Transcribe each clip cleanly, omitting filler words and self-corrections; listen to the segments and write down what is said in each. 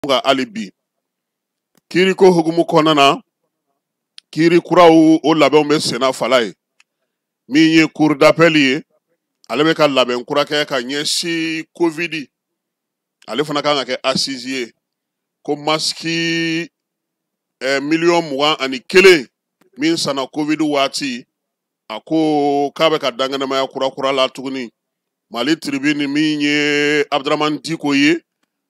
kan hali bi. Kiiriko hukumu kɔnɔna na, kiiri kuraw o labɛnw bɛ senna fala ye. Min ye cour d'appel ye, ale bɛ ka labɛn kura kɛ ka ɲɛsin Covid, ale fana kan ka kɛ assise ye, ko masiki 21 miliyɔn min sanna Covid waati, a ko k'a bɛ ka dankɛnɛmaya kura kura la tuguni. Mali Tribune, min ye Abdramane Diko ye,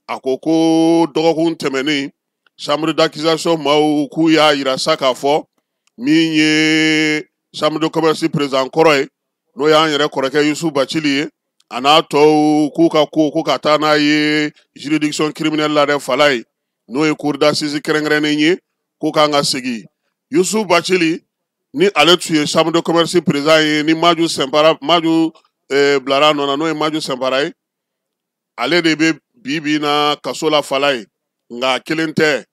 a ko ko dɔgɔkun tɛmɛnen, chambre d'accusation maaw k'u y'a yira sa k'a fɔ min ye chambre de commerce président kɔrɔ ye, n'o y'an yɛrɛ kɔrɔkɛ Yusu Bacili ye, a n'a tɔw, k'u ka ko ko ka taa n'a ye juridiction criminelle la dɛ, fala ye, n'o ye cour d'assises kɛrɛnkɛrɛnnen ye, k'o kan ka segin. Yusu Bacili ni ale tun ye chambre de commerce président ye, ni Maju Sɛnpara, Maju bilara a nɔ na, n'o ye Maju Sɛnpara ye, ale de bɛ bi bi in na kaso la fala ye. Nka kelen tɛ,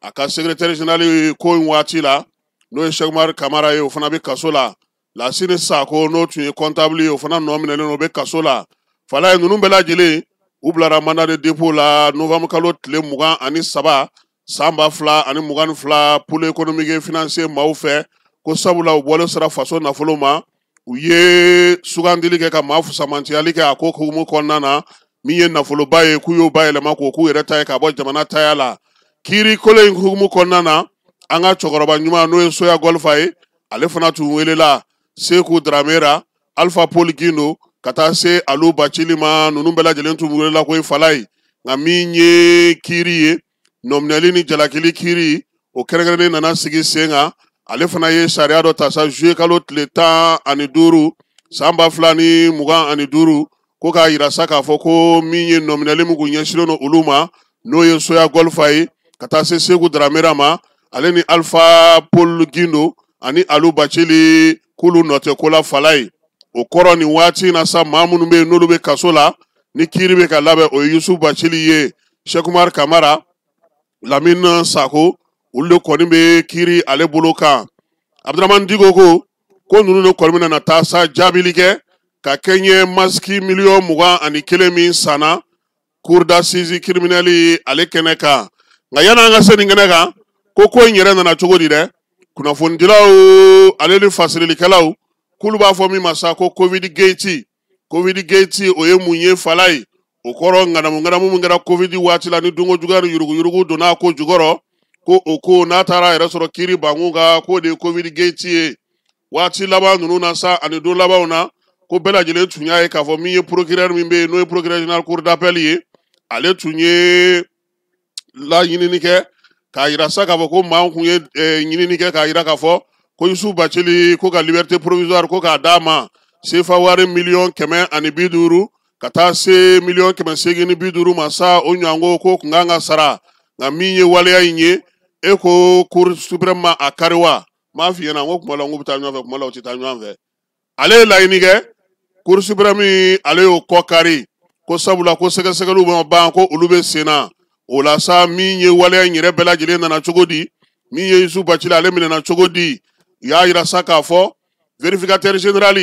a ka secrétaire général ye ko in waati la, n'o ye Sɛkumari Kamara ye, o fana bɛ kaso la. Lasini Sako, n'o tun ye comptable ye, o fana nɔ minɛlen don, o bɛ kaso la fala ye. Ninnu bɛɛ lajɛlen, u bilara mandat de dépôt la novembre kalo tile 23 san 2022, pôle économique et financier maaw fɛ, ko sabula u bɔlen sera faso nafolo ma, u ye sugandili kɛ ka maa fusamantiyali kɛ a ko hukumu kɔnɔna na, min ye nafoloba ye, k'u y'o bayɛlɛma k'o k'u yɛrɛ ta ye ka bɔ jamana taya la. Kiiri kolo in hukumu kɔnɔna na, an ka cɛkɔrɔba ɲuman, n'o ye Soya Gɔlifa ye, ale fana tun welela, Seku Daramera, Alpha Paul Gindo, ka taa se Alu Bacili ma, ninnu bɛɛ lajɛlen tun welela ko fala ye. Nka min ye kiiri ye, nɔminɛli ni jalakili kiiri, o kɛrɛnkɛrɛnnen nana sigi sen kan. Ale fana ye sariya dɔ ta sa juillet kalo tile 15 san 2025, ko k'a yira sa k'a fɔ ko min ye nɔminɛli min kun ɲɛsinnen don olu ma, n'o ye Soya Gɔlifa ye, ka taa se Seku Daramera ma, ale ni Alpha Paul Gindo ani Alu Bacili, k'olu nɔ tɛ ko la fala ye. O kɔrɔ, nin waati in na sa, maa minnu bɛ yen n'olu bɛ kaso la ni kiiri bɛ ka labɛn, o ye Yusu Bacili ye, Sɛkumari Kamara, Lamine Sako, olu de kɔni bɛ kiiri ale bolo kan. Abdramane Diko ko ninnu de kɔni bɛna taa sa jaabili kɛ ka kɛɲɛ masiki 21 miliyɔn min sanna cour d'assises criminelle ale kɛnɛ kan. Nka yan'an ka se nin kɛnɛ kan, ko ko in yɛrɛ nana cogo di dɛ? Kunnafonidilaw ale ni fasirilikɛlaw k'olu b'a fɔ min ma sa ko Covid gate. Covid gate, o ye mun ye fala ye? O kɔrɔ, ŋanamu ŋanamu min kɛra Covid waati la, ni dunko juguya ni yuruguyurugu donna a ko jukɔrɔ, ko o ko n'a taara a yɛrɛ sɔrɔ kiiri bankun kan, k'o de ye Covid gate ye. Waati laban ninnu na sa, ani don labanw na, ko bɛɛ lajɛlen tun y'a ye k'a fɔ min ye procureur min bɛ yen, n'o ye procureur général cour d'appel ye, ale tun ye laɲinini kɛ k'a yira sa k'a fɔ ko maa kun ye ɲinini kɛ k'a yira k'a fɔ ko Yusu Bacili ko ka liberté provisoire ko k'a d'a ma, sefa wari 150 miliyɔn ka taa se 850 miliyɔn ma sa, o ɲɔgɔnko ko kun kan ka sara. Nka min ye waleya in ye, e ko cour suprême ma a kari wa? N b'a f'i ɲɛna, n ko kuma la n k'u bɛ taa ɲɔgɔn fɛ, kuma la u tɛ taa ɲɔgɔn fɛ. Ale ye laɲini kɛ, cour suprême ale y'o kɔ kari, ko sabula ko sɛgɛsɛgɛliw ma ban, ko olu bɛ sen na. O la sa, min ye waleya in yɛrɛ bɛɛ lajɛlen nana cogo di? Min ye Yusu Bacili, ale minɛna cogo di? U y'a yira sa k'a fɔ vérificateur général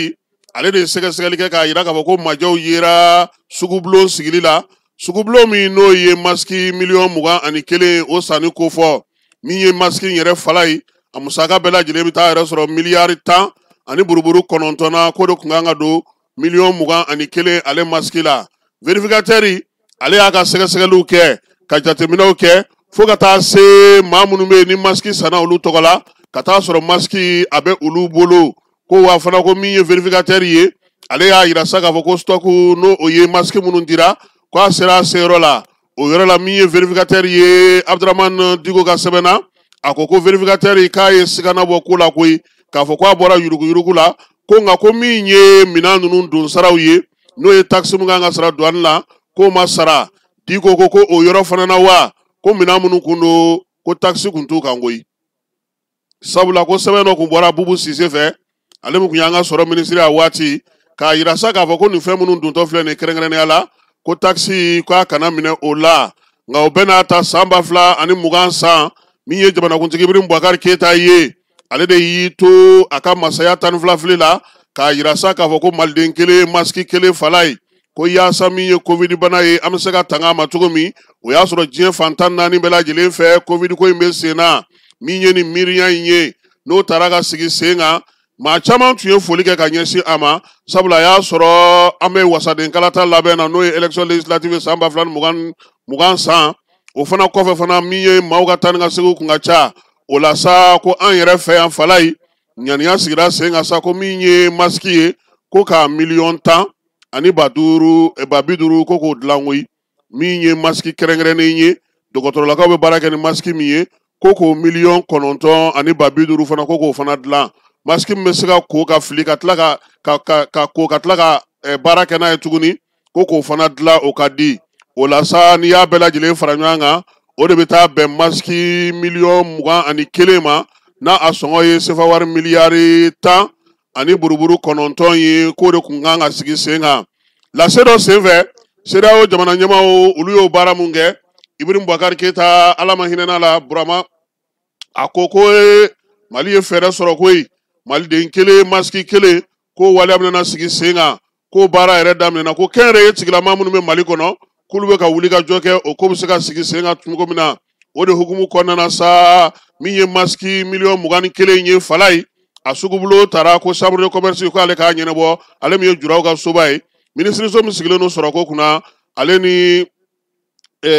ale de ye sɛgɛsɛgɛli kɛ k'a yira k'a fɔ ko majɛw yera sugubulon sigili la, sugubulon min n'o ye masiki 21 miliyɔn o sanni kofɔ. Min ye masiki in yɛrɛ fala ye, a musaka bɛɛ lajɛlen bɛ taa yɛrɛ sɔrɔ miliyari 10 ani buruburu 9 na, k'o de tun kan ka don 21 miliyɔn ale masiki la. Vérificateur ale y'a ka sɛgɛsɛgɛliw kɛ ka jateminɛw kɛ fo ka taa se maa minnu bɛ yen ni masiki sanna olu tɔgɔ la, ka taa sɔrɔ masiki a bɛ olu bolo. Ko wa fana, ko min ye vérificateur ye, ale y'a yira sa k'a fɔ ko stock, n'o o ye masiki minnu dira, ko a sera a seyɔrɔ la. O yɔrɔ la, min ye vérificateur ye, Abdramane Diko ka sɛbɛn na, a ko ko vérificateur k'a ye sigana bɔ ko la koyi, k'a fɔ k'a bɔra yuruguyurugu la, ko nka ko min ye minɛn ninnu don saraw ye, n'o ye taxe min kan ka sara douane la, k'o ma sara. Diko ko o yɔrɔ fana na wa, ko minɛn minnu kun don, ko taxe kun t'u kan koyi, sabula ko sɛbɛn dɔ kun bɔra Bubu Sise fɛ, ale min kun y'an ka sɔrɔ minisiri a waati, k'a yira sa k'a fɔ ko nin fɛn minnu dontɔ filɛ nin kɛrɛnkɛrɛnnenya la, ko taxe k'a kana minɛ o la. Nka o bɛɛ n'a ta, san 2020 san, min ye jamanakuntigi Ibrahim Boubacar Keita ye, ale de y'i to a ka masaya 12 fili la k'a yira sa k'a fɔ ko maliden kelen, masiki kelen fala ye, Ko yaasa min ye covid bana ye, an bɛ se ka tanga a ma cogo min. O y'a sɔrɔ diɲɛ fan 14 bɛɛ lajɛlen fɛ covid ko in bɛ sen na. Min ye nin miiriya in ye, n'o taara ka sigi sen kan, maa caman tun ye foli kɛ ka ɲɛsin a ma, sabula a y'a sɔrɔ an bɛ wasaden kalata labɛn na, n'o ye élection législative san 2020 san. O fana kɔfɛ fana, min ye maaw ka taa ni ka seginw kun ka ca. O la sa, ko an yɛrɛ fɛ yan Falayi, ŋaniya sigira sen kan sa ko min ye masiki ye, ko ka 10 000 000 ani ba duuru, ba 50, ko k'o dilan koyi. Min ye masiki kɛrɛnkɛrɛnnen ye, dɔgɔtɔrɔlakaw bɛ baara kɛ ni masiki min ye, ko k'o 9 050 000 fana, ko k'o fana dilan. Masiki min bɛ se ka ko ka fili, ka tila ka ko, ka tila ka baara kɛ n'a ye tuguni, ko k'o fana dilan, o ka di. O la sa, n'i y'a bɛɛ lajɛlen fara ɲɔgɔn kan, o de bɛ taa bɛn masiki 21 000 000 ma, n'a a sɔngɔ ye sefa wari miliyari 10 ani buruburu 9 ye. K'o de kun kan ka sigi sen kan. Lase dɔ senfɛ, CEDEAO jamana ɲɛmaaw, olu y'o baara mun kɛ, Ibrahim Boubacar Keita, Ala ma hinɛ la Burama, a ko ko Mali ye fɛɛrɛ sɔrɔ koyi. Maliden kelen, masiki kelen, ko waleya bɛna sigi sen kan, ko baara yɛrɛ daminɛna, ko kɛnyɛrɛye tigilama minnu bɛ Mali kɔnɔ, k'olu bɛ ka wuli ka jɔ kɛ, o ko bɛ se ka sigi sen kan cogo min na. O de hukumu kɔnɔna na sa, min ye masiki 21 000 ye Falayi, a sugubolo taara ko chambre de commerce ko ale k'a ɲɛnabɔ, ale min ye juraw ka soba ye, minisiriso min sigilen don sɔrɔko kunna, ale ni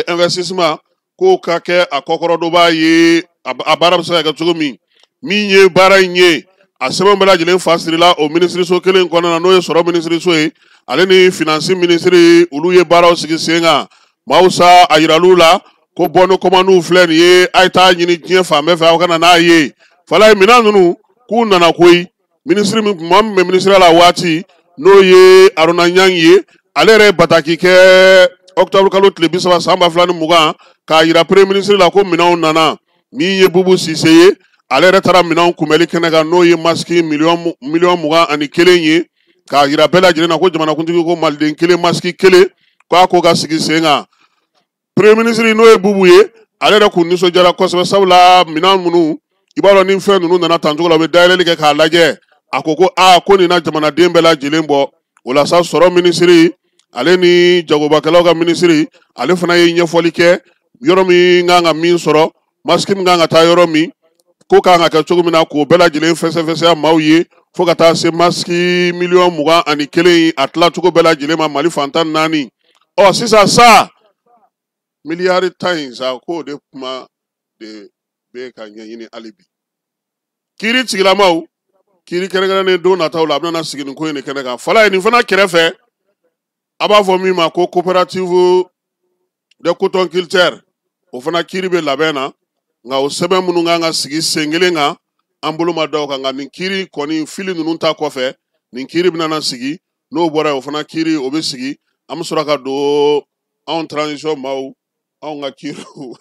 investissement, k'o ka kɛ a kɔkɔrɔdonbaa ye, a baara bɛ se ka kɛ cogo min. Min ye baara in ye, a sɛbɛn bɛɛ lajɛlen fa sirila o minisiriso kelen kɔnɔna na, n'o ye sɔrɔ minisiriso ye, ale ni finance minisiri, olu ye baaraw sigi sen kan. Maaw sa, a yiral'u la ko bon de commandew filɛ nin ye, a ye taa ɲini diɲɛ fan bɛɛ fɛ, aw ka na n'a ye. Falaye, minɛn ninnu k'u nana koyi. Minisiri min, maa min bɛ minisiriya la waati, n'o ye Aruna Ɲangi ye, ale yɛrɛ ye bataki kɛ octobre kalo tile 30 san 2020, k'a yira premier ministre la ko minɛnw nana. Min ye Bubu Sise ye, ale yɛrɛ taara minɛnw kunbɛli kɛnɛ kan, n'o ye masiki 21 000 000 ye, k'a yira bɛɛ lajɛlen na ko jamanakuntigi ko maliden kelen, masiki kelen, k'a ko ka sigi sen kan. Premier ministre, n'o ye Bubu ye, ale yɛrɛ kun nisɔndiyara kosɛbɛ, sabula minɛn minnu, i b'a dɔn ni fɛn ninnu nana tan cogo la, u bɛ dayɛlɛli kɛ k'a lajɛ. A ko ko aa, ko nin na jamanaden bɛɛ lajɛlen bɔ. O la sa, sɔrɔ minisiri, ale ni jagobakɛlaw ka minisiri, ale fana ye ɲɛfɔli kɛ yɔrɔ min kan ka min sɔrɔ, masiki min kan ka taa yɔrɔ min, ko kan ka kɛ cogo min na, k'o bɛɛ lajɛlen fɛsɛfɛsɛya maaw ye, fo ka taa se masiki 21 000 a tilacogo bɛɛ lajɛlen ma Mali fan 14. Ɔ sisan sa, miliyari 10 in sa, k'o de kuma de bɛ ka ɲɛɲini hali bi. Kiiri tigilamaw, kiiri kɛrɛnkɛrɛnnen don nataw la, a bɛna sigi nin ko in de kɛnɛ kan. Falaye, nin fana kɛrɛfɛ, a b'a fɔ min ma ko coopérative de cotonculteurs, o fana kiiri bɛ labɛn na, nka o sɛbɛn minnu kan ka sigi sen kelen kan, an bolo ma da o kan. Nka nin kiiri kɔni, fili ninnu ta kɔfɛ, nin kiiri bɛna na sigi. N'o bɔra yen, o fana kiiri, o bɛ sigi. An bɛ sɔrɔ ka don anw transition maaw, anw ka kiiriw.